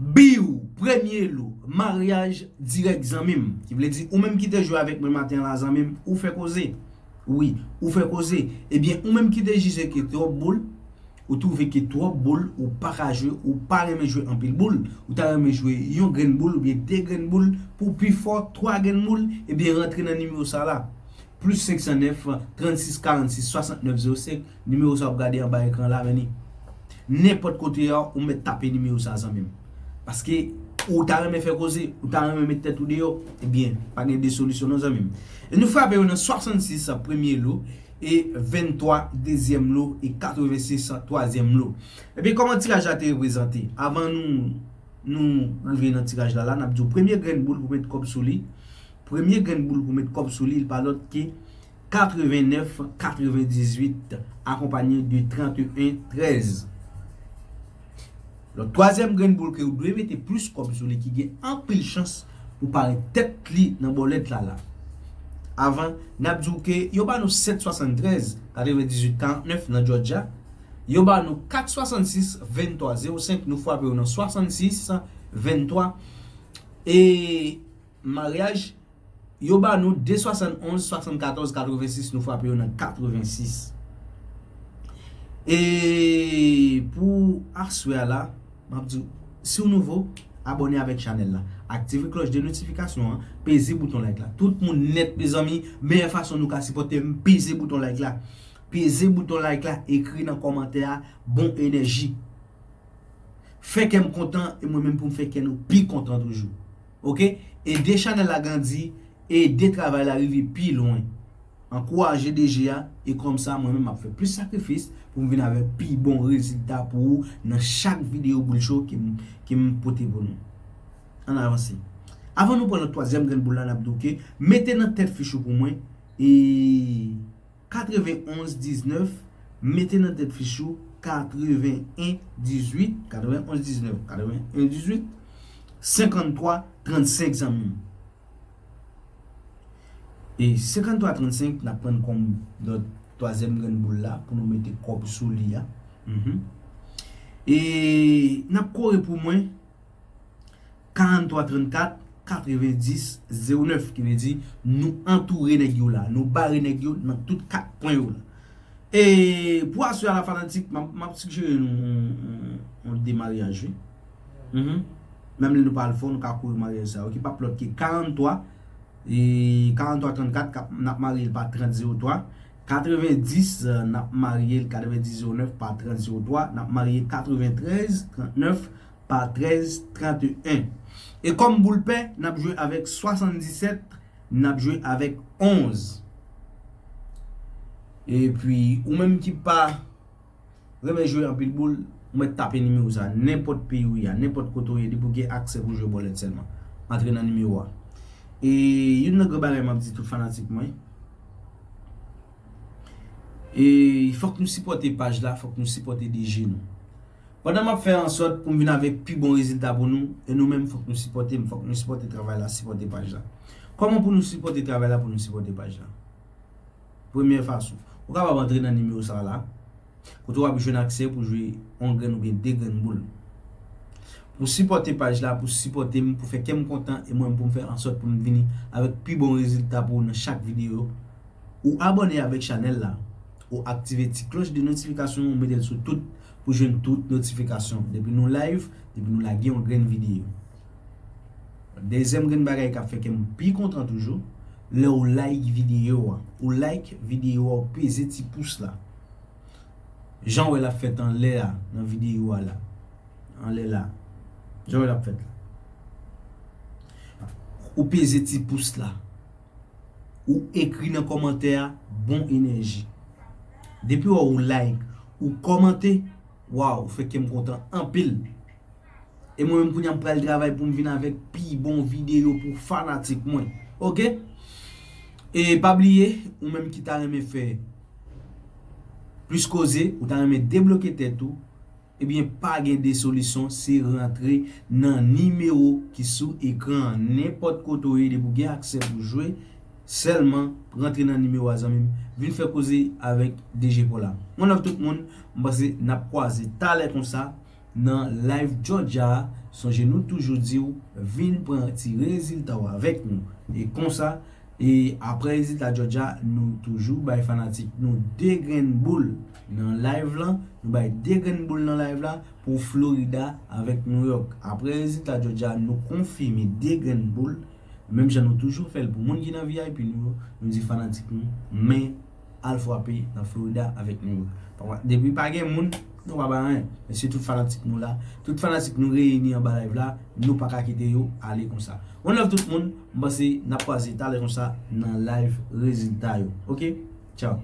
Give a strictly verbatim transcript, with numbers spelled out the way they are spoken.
Biw, premye lo, maryaj dirèk zanmi m. Ki vle di, ou menm ki te jwe avèk mwen maten an la, zanmi m, ou fè koze. Wi, ou fè koze. Ebyen, ou menm ki te jije ke twòp boul, ou twouve ke twòp boul, ou pa ka jwe, ou pa renmen jwe anpil boul, ou ta renmen jwe yon grenn boul oubyen de grenn boul, pou pi fò, twa grenn boul, ebyen, rantre nan nimewo sa la. Plis senk san nèf, trannsis karannsis, swasantnèf zewo senk, nimewo sa w ap gade anba ekran la, men li. Nenpòt kote a, ou mèt tape nimewo sa, zanmi m. Paske ou ta renmen fè koze, ou ta renmen met tèt ou deyò, ebyen, pa gen de solisyon non, zanmi m. E nou frape yo nan swasannsis, premye lo, e venntwa, dezyèm lo, e katrevensis, twazyèm lo. Ebyen, kòman tiraj la te reprezante? Avan nou, nou rive nan tiraj la, la, n ap di w premye grenn boul pou met kòb sou li. Premye grenn boul pou met kòb sou li, li pa lòt ke katrevennèf katrevendizuit, akonpanye de tranteyen trèz. Lòt twazyèm grenn boul ke ou dwe mete plis kòb sou li, ki gen anpil chans pou parèt tèt li nan bòlèt la la. Avan, n ap di w ke yo ba nou sèt swasanntrèz katrevendizuit karantnèf nan Georgia. Yo ba nou kat swasannsis venntwa zewo senk, nou frape yo nan swasannsis venntwa. E maryaj, yo ba nou de swasannonz swasannkatòz katrevensis, nou frape yo nan katrevensis. E pou aswè a la, m ap di w, si w nouvo, abòne avèk chanèl la. Aktive klòch de notifikasyon an, peze bouton like la. Tout moun nèt, mezanmi, meyè fason nou ka sipòte m, peze bouton like la. Peze bouton like la, ekri nan kòmantè a, bon enèji. Fè kè m kontan, e mwen menm pou m fè kè nou pi kontan toujou. Oke? Ede chanèl la grandi, ede travay la rive pi lwen. Ankouraje D J a, e kòmsa mwen menm m ap fè plis sakrifis pou m vin avèk pi bon rezilta pou ou nan chak videyo boul cho ke m, ke m pote pou nou. Ann avanse. Avan nou pran lòt twazyèm grenn boul la, n ap di w ke mete nan tèt fich ou pou mwen, e katrevenonz diznèf, mete nan tèt fich ou katreven en dizuit, katrevenonz diznèf, katreven en dizuit, senkanntwa trannsenk, zanmi m. E senkanntwa trannsenk, n ap pran kòm lòt twazyèm grenn boul la pou nou mete kòb sou li a. Mhm. E n ap kore pou mwen karantwa trannkat katrevendis zewo nèf, ki vle di nou antoure nèg yo la, nou bare nèg yo nan tout kat kwen yo la. E pou aswè a la, fanatik, m ap, m ap sijere nou yon, yon, yon de maryaj, wi. Mhm. Menm lè nou pa al fò, nou ka kouri maryaj sa yo, ki p ap lòt ke karantwa, e karantwa trannkat, k ap, n ap marye l pa trant zewo twa, katrevendis, n ap marye l katrevendis zewo nèf pa trant zewo twa, n ap marye katreventrèz trantnèf pa trèz trant e en. E kòm boul pè, n ap jwe avèk swasanndisèt, n ap jwe avèk onz. Epi, ou menm ki pa renmen jwe anpil boul, ou mèt tape nimewo sa. Nenpòt peyi ou ye a, nenpòt kote ou ye, depi ou gen aksè pou jwe bòlèt sèlman, antre nan nimewo a. E youn nan gran bagay m ap di tout fanatik mwen, e fòk nou sipòte paj la, fòk nou sipòte D J nou. Pandan m ap fè ansòt pou m vin avèk pi bon rezilta pou nou, e nou menm fòk nou sipòte m, fòk nou sipòte travay la, sipòte paj la. Kòman pou nou sipòte travay la, pou nou sipòte paj la? Premyè fason, ou kapab antre nan nimewo sa la, kote w ap jwenn aksè pou jwe yon grenn oubyen de grenn boul. Pou sipòte paj la, pou sipòte m, pou fè kè m kontan, e mwen pou m fè ansòt pou m vini avèk pi bon rezilta pou ou nan chak videyo. Ou abòne avèk chanèl la, ou aktive ti klòch de notifikasyon, ou mete l sou tout pou jwenn tout notifikasyon. Depi nou live, depi nou lage yon grenn videyo. Dezyèm grenn bagay k ap fè kè m pi kontan toujou, lè ou like videyo a. Ou like videyo a, ou peze ti pous la. Jan w wè l ap fèt anlè a, nan videyo a la. Anlè la. Jan w wè l ap fèt la. Ou peze ti pous la. Ou ekri nan kòmantè a, bon enèji. Depi w wè ou like, ou kòmante, waw, ou fè kè m kontan anpil. E mwen menm kounye a m pral travay pou m vin avèk pi bon videyo pou fanatik mwen. Oke? E pa bliye, ou menm ki ta renmen fè plis koze, ou ta renmen debloke tèt ou, ebyen pa gen de solisyon, se rantre nan nimewo ki sou ekran an. Nenpòt kote w ye, depi w gen aksè pou jwe, sèlman rantre nan nimewo a, zanmi m. Vin fè koze avèk D J Paul la. One love tout moun, m panse n ap kwaze talè konsa nan live Georgia a, Sonje nou toujou di w vin pran ti rezilta w avèk nou. E konsa, e apre rezilta Georgia, nou toujou bay fanatik nou de grenn boul nan live lan. Nou bay de grenn boul nan live la pou Florida avèk New York. Apre rezilta Georgia, nou konfime de grenn boul. Menm jan nou toujou fè l pou moun ki nan V I P nou yo, nou di fanatik nou, men al frape nan Florida avèk nou yo. Depi pa gen moun, nou pa bay anyen. Men se tout fanatik nou la. Tout fanatik nou reyini anba live la, nou pa ka kite yo ale konsa. One love tout moun, m panse n ap kwaze talè konsa nan live rezilta yo. Oke? Tchaw.